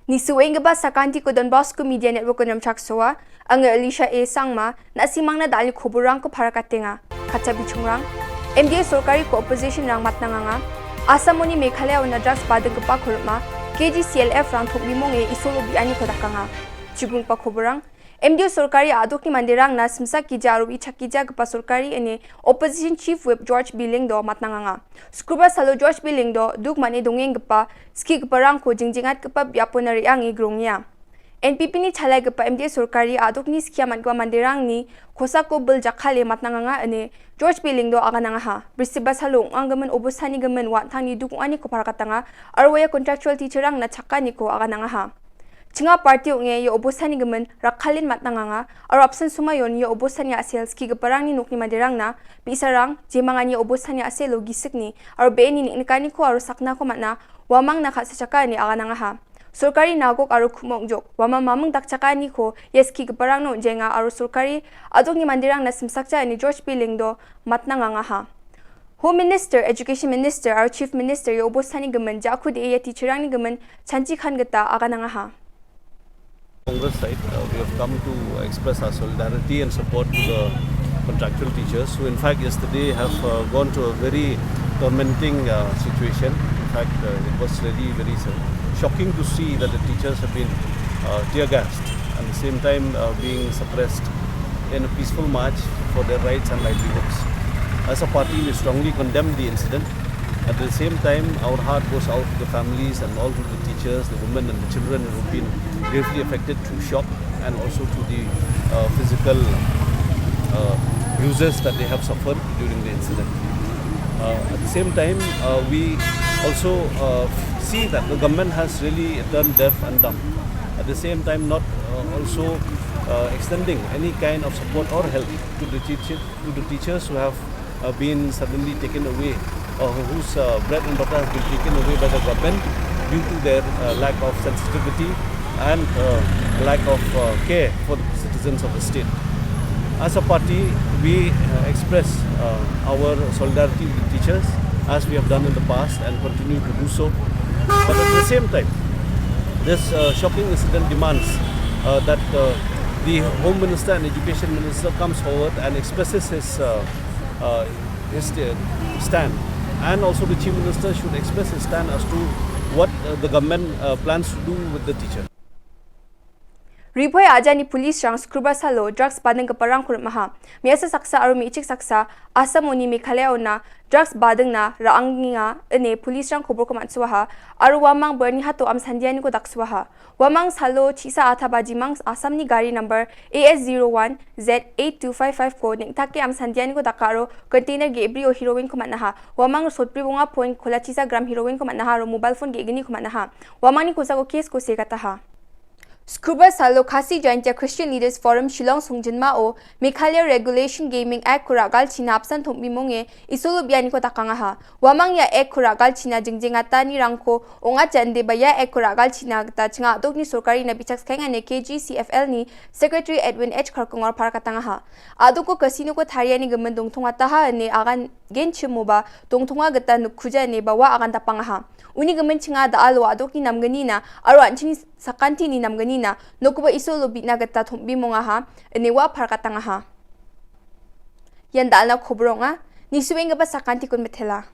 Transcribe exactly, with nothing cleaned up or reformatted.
Nisuenggipa sakantiko Don Bosco Media Network-o namchaksoa, anga Elisha A Sangma, na·simangna dal·e koborrangko parakatenga. Katcha bichongrang, M D A sorkariko opposition-rang matnanganga. Assamoni Meghalaya-ona drugs badinggipa kolma, K G C L F-rang tokmimonge isolo bianiko dakanga. Chibungpa koborrang, M D A sorkari a·dokni manderangna simsak gija aro bi·chakgijagipa sorkari ine opposition chief whip George Billing do matnanganga. Sukrobar salo George Billing do duk mane dongenggipa skigiparangko jingjengatgipa biapona re·ange grongenga. N P P-ni chalaigipa M D A sorkari a·dokni skia man·gipa manderangni kosako bil jakkale matnanganga ine George Billing do aganangaha. Bristol salo ong·anggimin obostani gimin wa·antangni duk ong·aniko parakatanga aro uia contractual teacher-rangna chakaniko aganangaha. Chinga party ong·e ia obostani gimin rakkalin matnanganga aro apsan somayon ia obostani a·sel skigiparangni nokni manderangna bi·sarang jemangani obostani a·selo gisikni aro be·eni neng·nikaniko aro saknako man·a uamangna ka·sachaka ine aganangaha. Sorkari nagok aro ku·mok jok uamang maming dakchakaniko ia skigiparangna on·jenga aro sorkari a·dokni manderangna simsakja ine George Billing do matnangangaha. Home Minister, Education Minister aro Chief Minister ia obostani gimin ja·kude ia teacher-rangni gimin chanchikan gita aganangaha. Congress side, uh, we have come to express our solidarity and support to the contractual teachers who, in fact, yesterday have, uh, gone through a very tormenting, uh, situation. In fact, uh, it was really very, uh, shocking to see that the teachers have been, uh, tear gassed and at the same time, uh, being suppressed in a peaceful march for their rights and livelihoods. As a party, we strongly condemn the incident. At the same time, our heart goes out to the families and all to the teachers, the women and the children who have been gravely affected through shock and also through the, uh, physical, uh, bruises that they have suffered during the incident. Uh, at the same time, uh, we also, uh, see that the government has really turned deaf and dumb. At the same time, not, uh, also, uh, extending any kind of support or help to the teacher, to the teachers who have, uh, been suddenly taken away or whose, uh, bread and butter has been taken away by the government due to their, uh, lack of sensitivity and, uh, lack of, uh, care for the citizens of the state. As a party, we, uh, express, uh, our solidarity with the teachers as we have done in the past and continue to do so. But at the same time, this, uh, shocking incident demands, uh, that, uh, the Home Minister and Education Minister comes forward and expresses his, uh, uh, his, uh, stand, and also the Chief Minister should express his stand as to what, uh, the government, uh, plans to do with the teacher. Ripoi a·jani police-rang Sukrobar salo drugs badinggiparangko rim·aha. Me·asa saksa aro me·chik saksa Assamoni Meghalaya-ona drugs badingna ra·angenga ine police-rang koborko man·soaha aro uamang Byrnihat-o amsandianiko daksoaha. Uamang salo chisa ataba jimang Assamni gari number A S zero one Z eight two five five-ko neng·take amsandianiko daka aro container ge·brio heroin-ko man·aha. Uamang sotbribonga point kolachisa gram heroin-ko man·aha aro mobile phone ge·gniko man·aha. Uamangni kosako case-ko segataha. Sukrobar salo Khasi Jaintia Christian Leaders Forum Shillong songjinmao Meghalaya Regulation Gaming Act-ko ra·galchina apsan tom·bimonge isolo bianiko dakangaha. Uamang ia Act-ko ra·galchina jingjengatanirangko ong·atjande ba ia Act-ko ra·galchina gita chinga a·dokni sorkarina bichakskaenga ine K G C F L-ni Secretary Edwin H Kharkongor parakatangaha. A·dokko kasinoko tariani gimin dongtongataha ine agan genchimoba dongtonga gita nokkuja ine ba ua agan dapangaha. Uni gimin chinga da·alo a·dokni namgnina aro an·chingni sakantini namgnina nokkoba isolo bi·na gita tom·bimongaha ine ua parakatangaha. Ian da·alna kobor ong·a, nisuenggipa sakantikon mitela.